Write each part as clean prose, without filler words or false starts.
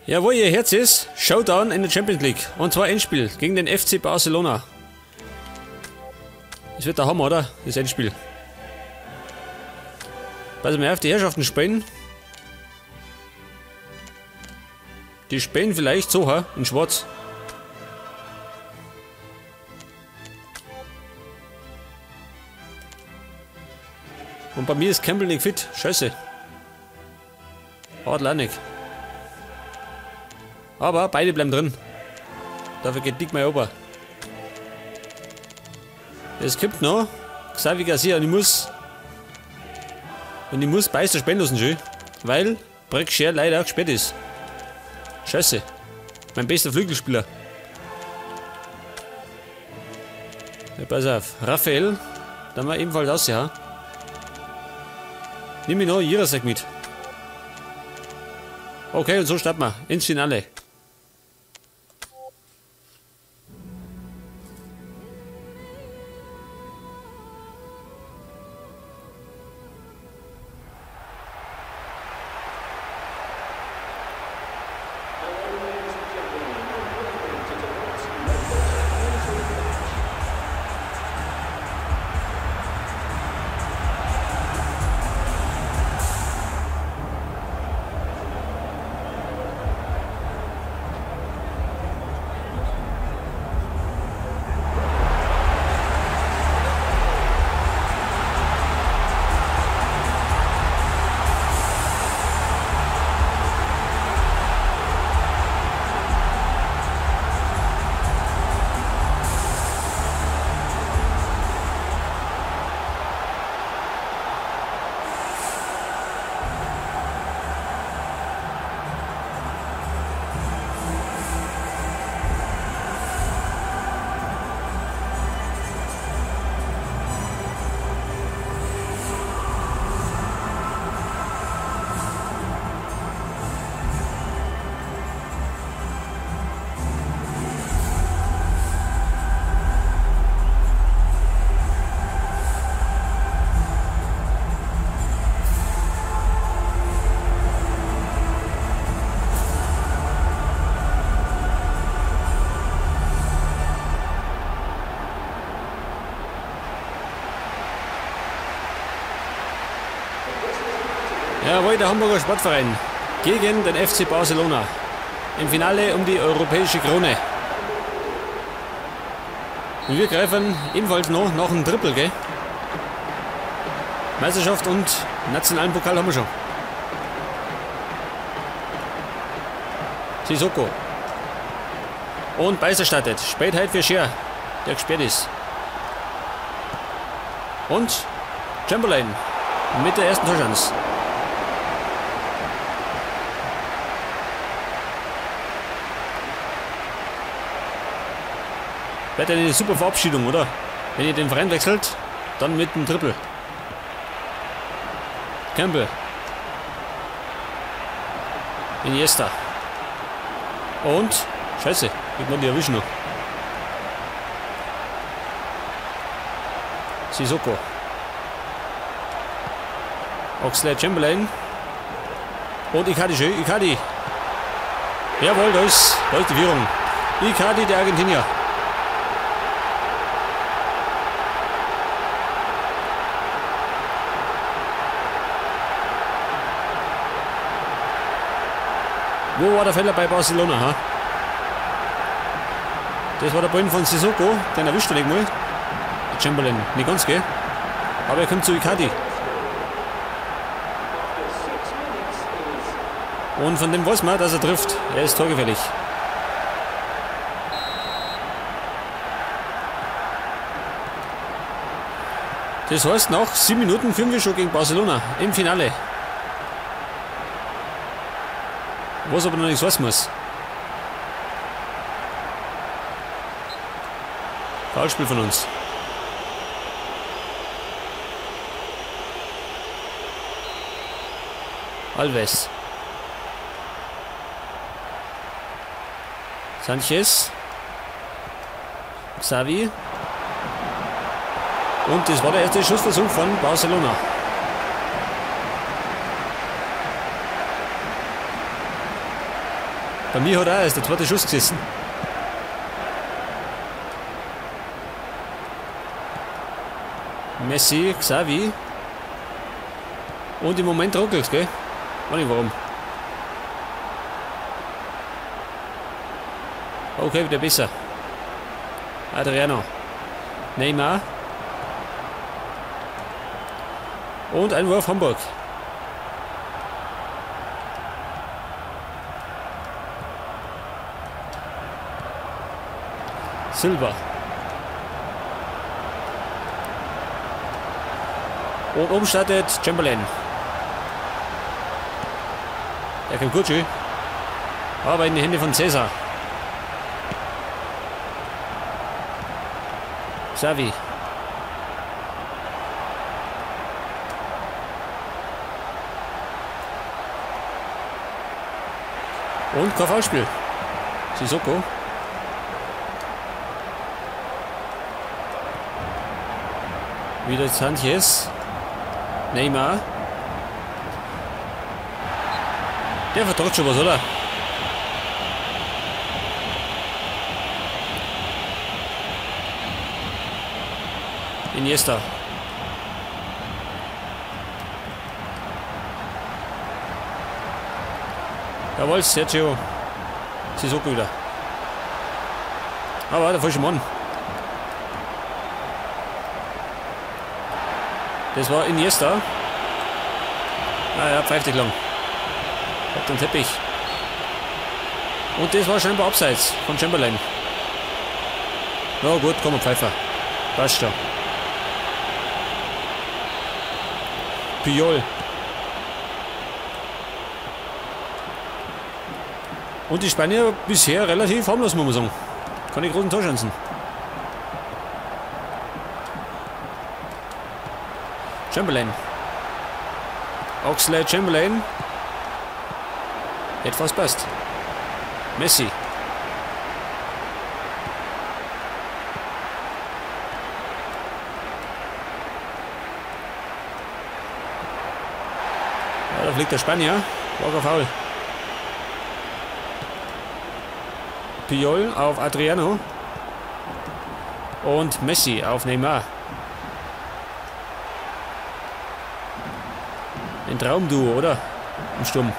Jawohl, ihr Herz ist Showdown in der Champions League. Und zwar Endspiel gegen den FC Barcelona. Das wird der Hammer, oder? Das Endspiel. Pass mal auf, die Herrschaften spielen. Die spielen vielleicht so, ha? In Schwarz. Und bei mir ist Campbell nicht fit. Scheiße. Adler auch nicht. Aber beide bleiben drin. Dafür geht Dick mal ober. Es gibt noch Xavi Garcia und ich muss. Und ich muss Beister spielen lassen, schön. Weil Breck Scher leider gesperrt ist. Scheiße. Mein bester Flügelspieler. Ja, pass auf. Raphael. Dann mal ebenfalls aus, ja. Nimm mich noch Jirasek mit. Okay, und so starten wir ins Finale. Jawohl, der Hamburger Sportverein gegen den FC Barcelona im Finale um die europäische Krone. Und wir greifen ebenfalls noch nach einem Triple, gell? Meisterschaft und nationalen Pokal haben wir schon. Sissoko. Und Beiser startet. Spät heute für Scher, der gesperrt ist. Und Chamberlain mit der ersten Torchance. Wird eine super Verabschiedung, oder? Wenn ihr den Verein wechselt, dann mit dem Triple. Campbell. Iniesta. Und, scheiße, ich muss die erwischen noch. Sissoko. Oxlade Chamberlain. Und Icardi, schön, Icardi. Jawohl, da ist die Führung. Icardi, der Argentinier. Wo war der Fehler bei Barcelona? Ha? Das war der Ball von Sissoko, den erwischt er nicht mal. Chamberlain, nicht ganz, gell? Aber er kommt zu Icardi. Und von dem weiß man, dass er trifft. Er ist torgefährlich. Das heißt, nach 7 Minuten führen wir schon gegen Barcelona im Finale. Was aber noch nichts wissen muss. Foulspiel von uns. Alves. Sanchez. Xavi. Und das war der erste Schussversuch von Barcelona. Bei mir hat auch erst der zweite Schuss gesessen. Messi, Xavi. Und im Moment ruckelt's, gell? Weiß nicht warum. Okay, wieder besser. Adriano. Neymar. Und Einwurf Hamburg. Silva. Und oben startet Chamberlain. Der kommt gut schön. Aber in die Hände von Cesar. Xavi. Und kein Foulspiel. Sissoko. Wieder Sanchez. Neymar. Der vertraut schon was, oder? Iniesta. Jawohl, Sergio Sissoko wieder. Aber der falsche Mann. Das war Iniesta. Ah ja, pfeift nicht lang. Auf den Teppich. Und das war scheinbar abseits von Chamberlain. Na gut, komm, Pfeifer. Passt schon. Puyol. Und die Spanier bisher relativ harmlos, muss man sagen. Keine großen Torchancen. Chamberlain. Oxlade Chamberlain. Hätte fast passt. Messi. Ja, da fliegt der Spanier. War kein Foul. Puyol auf Adriano. Und Messi auf Neymar. Ein Traumduo, oder? Im Sturm.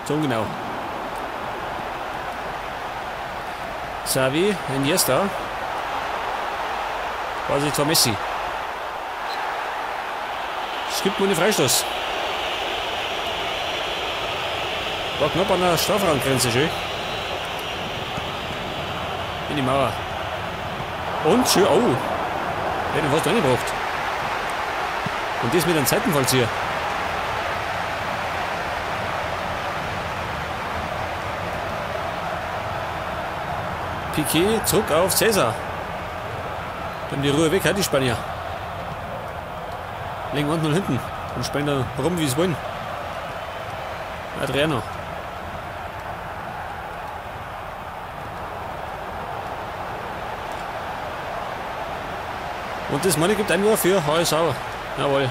So genau. Xavi, Iniesta. Quasi zwar Messi. Es gibt nur einen Freistoß. War knapp an der Strafraumgrenze, schön. In die Mauer. Und schön, oh. Der hat ihn fast reingebracht. Und das mit einem Seitenfallzieher. Piqué zurück auf Cesar. Dann die Ruhe weg, hat die Spanier. Legen unten und hinten und spielen da rum, wie sie wollen. Adriano. Und das Money gibt Einwurf für HSV. Jawohl.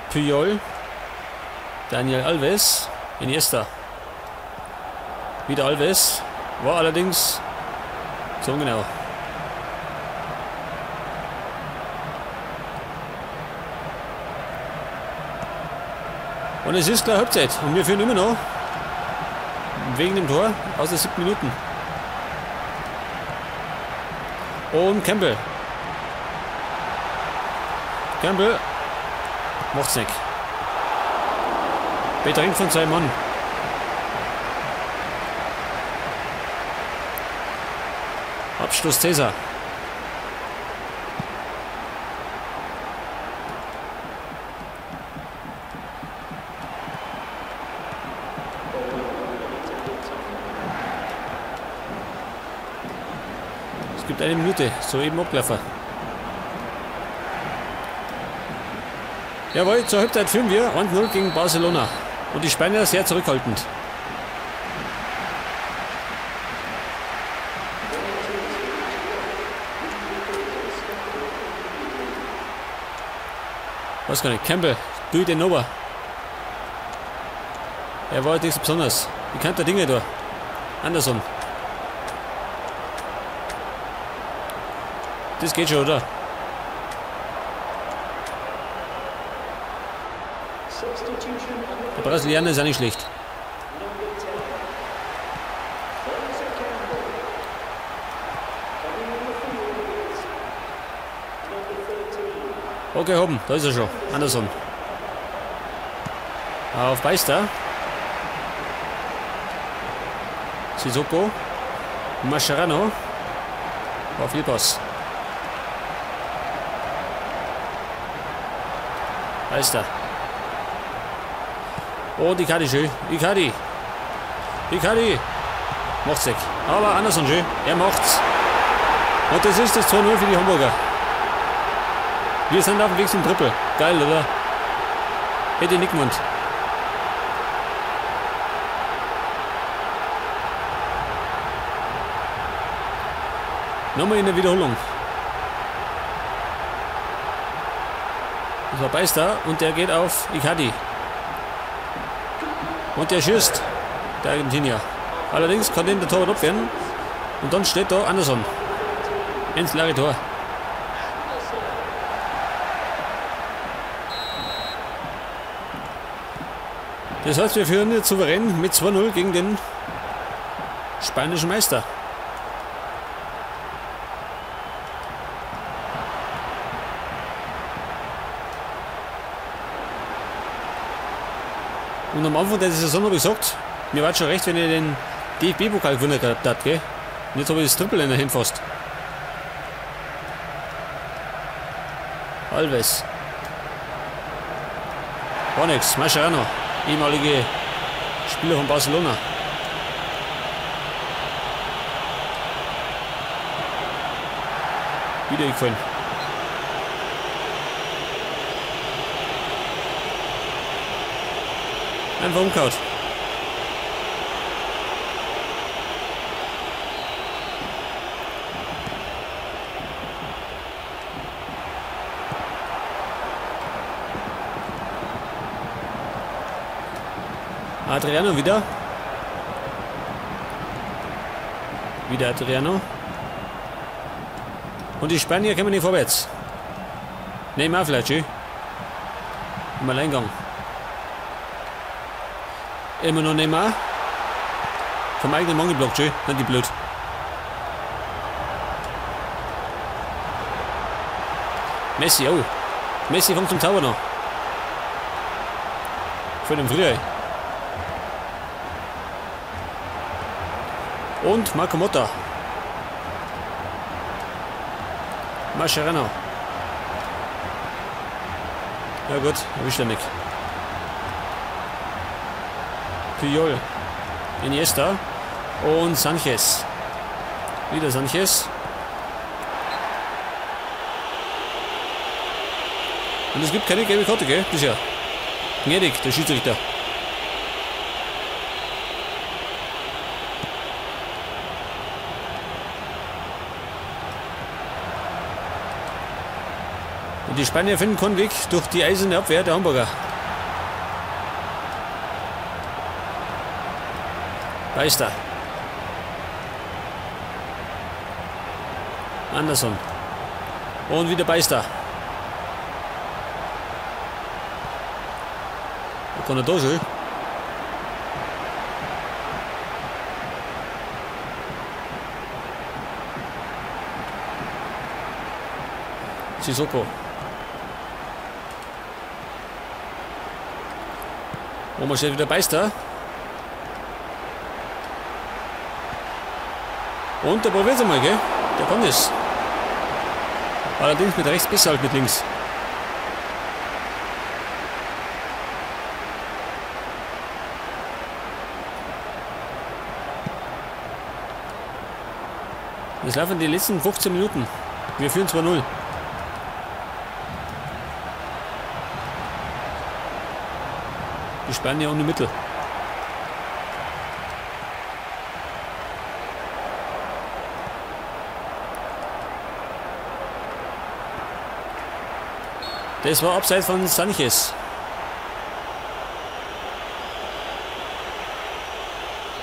Puyol, Daniel Alves, Iniesta. Wieder Alves, war allerdings so genau. Und es ist gleich Halbzeit und wir führen immer noch wegen dem Tor aus den 7 Minuten. Und Campbell. Campbell macht's nicht. Bedrängt von seinem Mann. Abschluss Cesar. Es gibt eine Minute, soeben abgelaufen. Jawohl, zur Halbzeit führen wir 1-0 gegen Barcelona. Und die Spanier sehr zurückhaltend. Weiß gar nicht. Campbell, du den runter. Er war halt nichts Besonderes. Ich kann da Dinge da. Anderson. Das geht schon, oder? Der Brasilianer ist auch nicht schlecht. Okay, hoppen, da ist er schon. Anderson. Auf Beister. Sissoko. Mascherano. Auf Fehlpass. Beister. Oh, die Icardi schön. Icardi. Icardi. Macht's weg. Aber Anderson schön. Er macht's. Und das ist das 2-0 für die Hamburger. Wir sind auf dem Weg zum Triple. Geil, oder? Hätte ich nicht gemeint. Nochmal in der Wiederholung. Das war Beister und der geht auf Icardi. Und der schießt, der Argentinier. Allerdings kann den der Torwart abwehren. Und dann steht da Anderson. Ins leere Tor. Das heißt, wir führen jetzt souverän mit 2-0 gegen den spanischen Meister. Und am Anfang der Saison habe ich gesagt, mir war schon recht, wenn ich den DFB-Pokal gewonnen gehabt habt, gell? Und jetzt habe ich das Triple in der Hand fast. Alves. War nix, Mascherano, ehemalige Spieler von Barcelona. Wieder eingefallen. Einfach umgehauen. Adriano wieder. Wieder Adriano. Und die Spanier kommen nicht vorwärts. Neymar vielleicht, schön. Im Alleingang. Immer noch Neymar. Vom eigenen Mann geblockt, schön. Nicht die blöd. Messi, oh. Messi kommt zum Zauber noch. Für den Frühjahr. Und Marco Motta. Mascherano. Ja gut, erwischt er nicht. Puyol. Iniesta. Und Sanchez. Wieder Sanchez. Und es gibt keine gelbe Karte, gell? Bisher. Gnädig, der Schiedsrichter. Und die Spanier finden keinen Weg durch die eiserne Abwehr der Hamburger. Beister. Anderson. Und wieder Beister. Da kann er da schon. Sissoko. Und man steht wieder Beister. Und der probiert es einmal, gell? Der kann das. Allerdings mit rechts besser als mit links. Es laufen die letzten 15 Minuten. Wir führen 2-0. Die Spanier ohne Mittel. Das war abseits von Sanchez.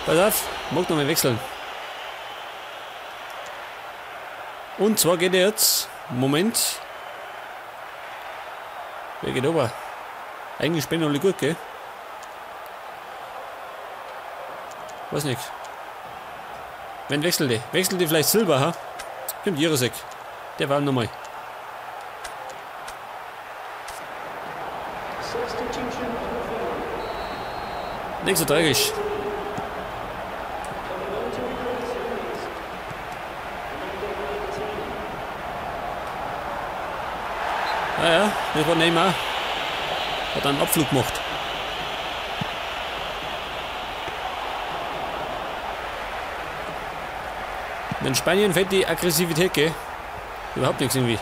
Pass auf, mag noch mal wechseln. Und zwar geht er jetzt. Moment. Wer geht aber? Eigentlich spielen alle gut, gell? Weiß nicht. Wenn wechselt die? Wechselt die vielleicht Silber, ha? Kommt Jirasek. Der war nochmal. Nicht so tragisch. Ah ja, das war Neymar. Hat einen Abflug gemacht. In Spanien fällt die Aggressivität, gell? Überhaupt nichts irgendwie.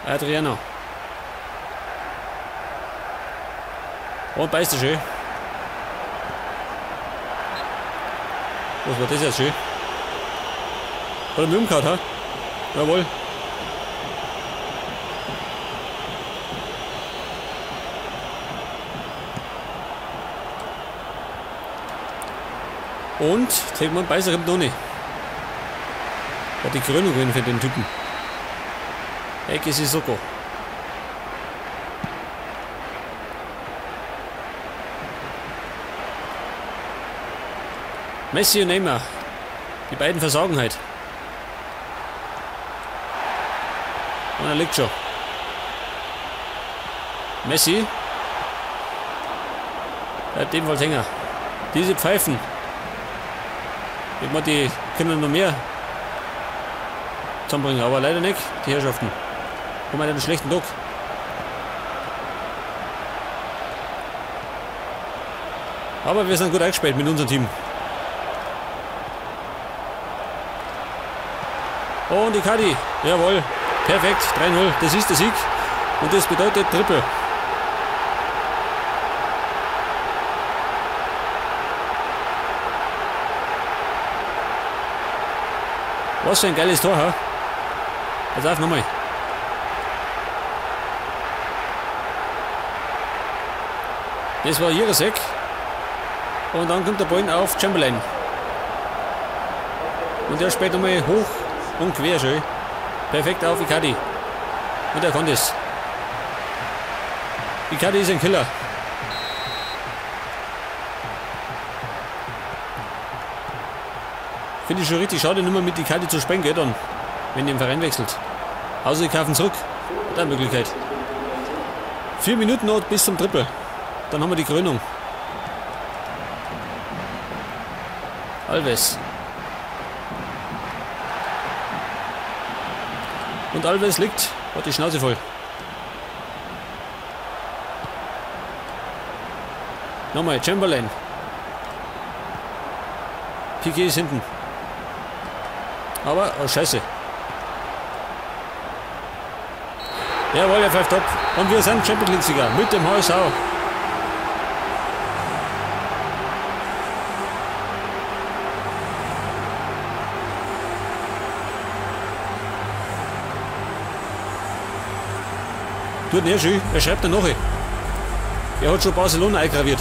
Adriano. Und beißt er schön. Was war das jetzt schön? Hat er mich umgehauen, ha? Jawohl. Und Tegmann Beißer kommt noch nicht. Hat die Krönung gewinnt für den Typen. Ecke Sissoko. Messi und Neymar. Die beiden versagen halt. Und er liegt schon. Messi. Bleibt ebenfalls hängen. Diese Pfeifen. Ich meine, die können noch mehr zusammenbringen, aber leider nicht, die Herrschaften. Haben einen schlechten Tag. Aber wir sind gut eingespielt mit unserem Team. Und Icardi, jawohl, perfekt, 3-0, das ist der Sieg. Und das bedeutet Triple. Was für ein geiles Tor, ha? Pass auf, nochmal. Das war Jirasek. Und dann kommt der Ball auf Chamberlain. Und der spielt nochmal hoch und quer schön. Perfekt auf Icardi. Und er kann das. Icardi ist ein Killer. Finde ich schon richtig schade, nur mal mit Icardi zu spielen, geht dann, wenn die den Verein wechselt. Außer die kaufen zurück. Hat eine Möglichkeit. 4 Minuten noch bis zum Triple. Dann haben wir die Krönung. Alves. Und Alves liegt, hat die Schnauze voll. Nochmal, Chamberlain. Piqué ist hinten. Aber, oh scheiße. Jawohl, er pfeift ab. Und wir sind Champions League-Sieger mit dem HSV. Tut nicht schön, er schreibt dann noch. Er hat schon Barcelona eingraviert.